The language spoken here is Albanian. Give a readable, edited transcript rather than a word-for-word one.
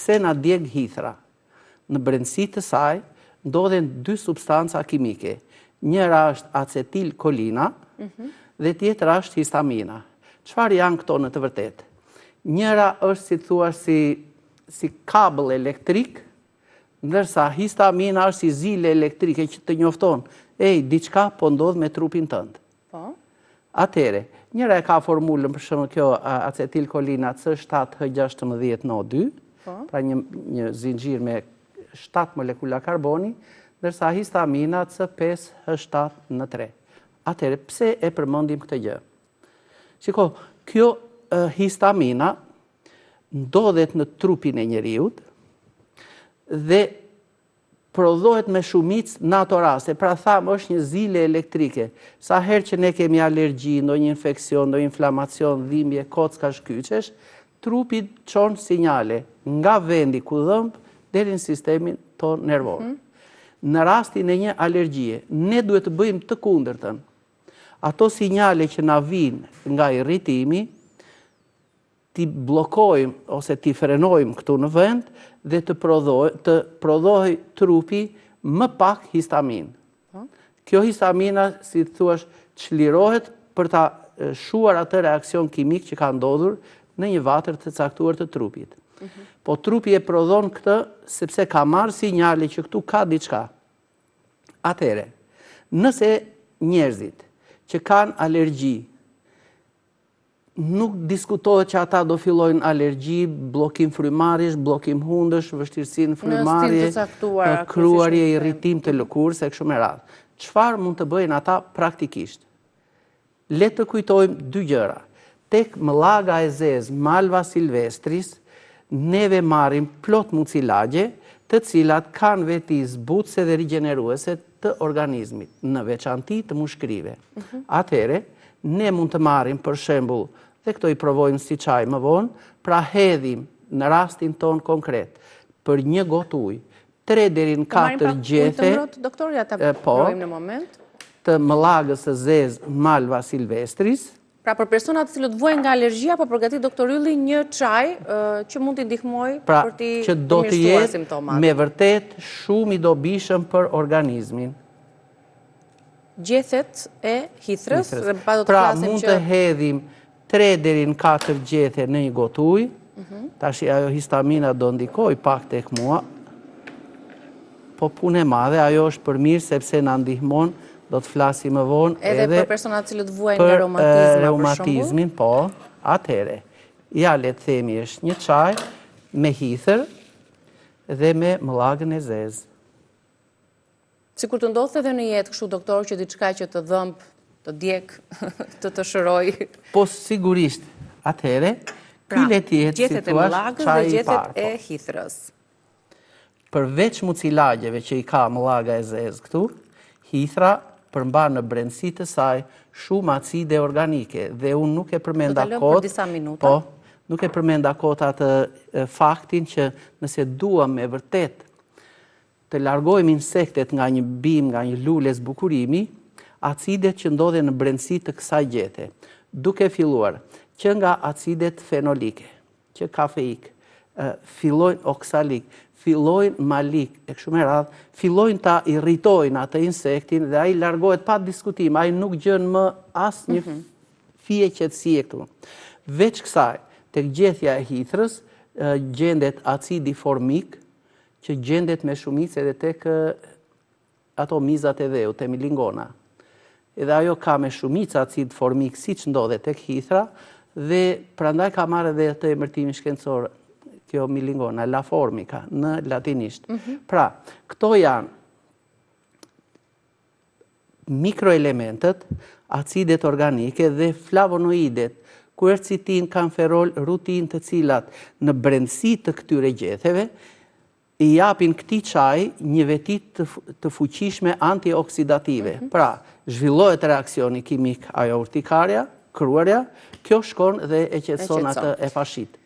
Pse na djeg hithra? Në brendësi të saj ndodhen dy substanca kimike. Njëra është acetilkolina mhm. dhe tjetra është histamina. Çfarë janë këto në të vërtetë? Njëra është si të thuash si si kabëll elektrik, ndërsa histamina është si zile elektrike që të njofton, ej, diçka po ndodh me trupin tënd. Po. Atëherë, njëra e ka formulën për shembull kjo acetilkolina C7H16 NO2, po. pra një një zinxhir me 7 molekula karboni, ndërsa histamina C5H7 N3. Atëherë, pse e përmendim këtë gjë? Shiko, kjo histamina ndodhet në trupin e njeriut dhe prodhohet me shumicë në ato raste. Pra thamë është një zile elektrike. Sa herë që ne kemi alergji, ndonjë infeksion, ndonjë inflamacion, dhimbje, kockash, kyçesh, trupi çon sinjale nga vendi ku dhëmb deri në sistemin tonë nervor. Mm -hmm. Në rastin e një alergjie, ne duhet të bëjmë të kundërtën. Ato sinjale që na vijnë nga irritimi, t'i bllokojmë ose t'i frenojmë këtu në vend dhe të prodhojë të prodhojë trupi më pak histaminë. Po. Kjo histamina, si të thuash, çlirohet për ta shuar atë reaksion kimik që ka ndodhur në një vatër të caktuar të trupit. Mhm. Po trupi e prodhon këtë sepse ka marrë sinjale që këtu ka diçka. Atëherë, nëse njerëzit që kanë alergji Nuk diskutohet që ata do fillojnë alergji, bllokim frymëmarrjesh, bllokim hundësh, vështirësi në frymëmarrje, kruarje, irritim të lëkurës e kështu me radhë. Çfarë mund të bëjnë ata praktikisht? Le të kujtojmë dy gjëra. Tek mëllaga e zezë, Malva sylvestris, neve marrim plot mucilagje, të cilat kanë veti zbutëse dhe rigjeneruese të organizmit, në veçanti të mushkërive. Mhm. Atëherë, ne mund të marrim për shembull, dhe këto i provojmë si çaj më vonë, pra hedhim në rastin tonë konkret, për një gotë ujë, 3 deri në 4 gjethe, doktor, ja ta po, provojmë në moment. Të mëllagës së zezë Malva sylvestris, Pra për personat të cilët vuajnë nga alergjia, po përgatit doktor Ylli një çaj që mund t'i ndihmojë pra, për t'i që do të jetë me vërtet shumë i dobishëm për organizmin. Gjethet e hithrës, dhe pa do të pra, flasim që... Pra mund të hedhim 3 deri në 4 gjethe në një gotë ujë, mhm. tashi ajo histamina do ndikojë pak tek mua, Po punë e madhe, ajo është për mirë sepse na ndihmon, do të flasim më vonë edhe për personat të cilët vuajnë nga reumatizma për reumatizmin, po, atëherë. Ja le të themi është një çaj me hithër dhe me mëllagën e zezë. Sikur të ndodhte edhe në jetë kështu doktor që diçka që të dhëmb, të djeg, të të shërojë. Po sigurisht, atëherë, ky pra, le të jetë si thua, çaji i parë. Gjethet e mëllagës dhe gjethet e po. hithrës. Përveç mucilagjeve që i ka mëllaga e zezë këtu, hithra përmban në brendësi të saj shumë acide organike dhe unë nuk e përmenda kot, po, nuk e përmenda kot atë faktin që nëse duam me vërtet të largojmë insektet nga një bimë, nga një lule zbukurimi, acidet që ndodhen në brendësi të kësaj gjethe, duke filluar që nga acidet fenolike, që kafeik, fillojnë oksalik, fillojnë malik, e kështu me radhë, fillojnë ta irritojnë atë insektin dhe ai largohet pa diskutim, ai nuk gjen më asnjë mhm. fije qetësie këtu. Veç kësaj, tek gjethja e hithrës, gjendet acidi formik, që gjendet me shumicë edhe tek ato mizat e dheut, te milingona. Edhe ajo ka me shumicë acid formik siç ndodhet tek hithra dhe prandaj ka marrë edhe atë emërtimin shkencor kjo milingona, la formica në latinisht. Mm -hmm. Pra, këto janë mikroelementët, acidet organike dhe flavonoidet, kuercitin, kamferol, rutin të cilat në brendësi të këtyre gjetheve i japin këtij çaji një veti të, të fuqishme antioksidative. Mm -hmm. Pra, zhvillohet reaksioni kimik ajo urtikaria, kruarja, kjo shkon dhe e qetëson atë e fashit.